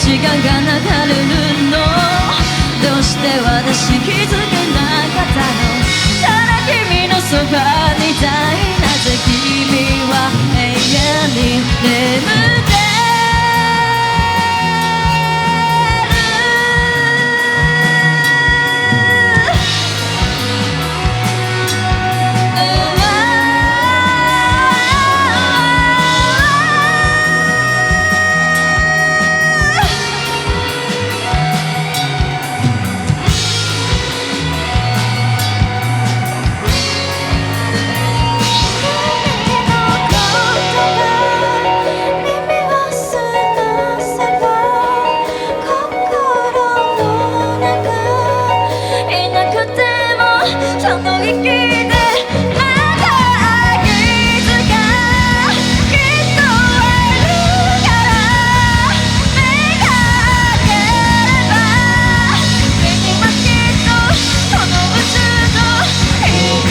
時間が流れるの。どうして私気づけなかったの。ただ君のそばにいたい。なぜ君は永遠に眠って耳を澄ませば心の中いなくてもその息でまたいつかきっと会えるから。目が開ければ君はきっとこの宇宙と生きて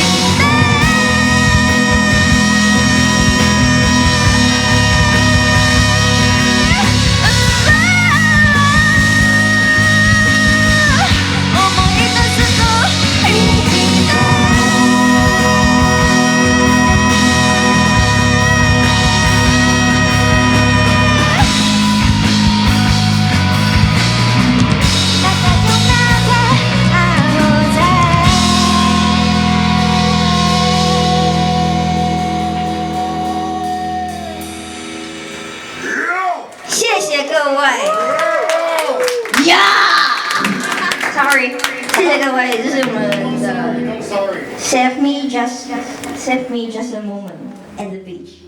思い出すと生きて。また夢で会おうぜ。谢谢各位。Yeah，Sorry，谢谢各位，这是我们的 Save me just a moment at the beach。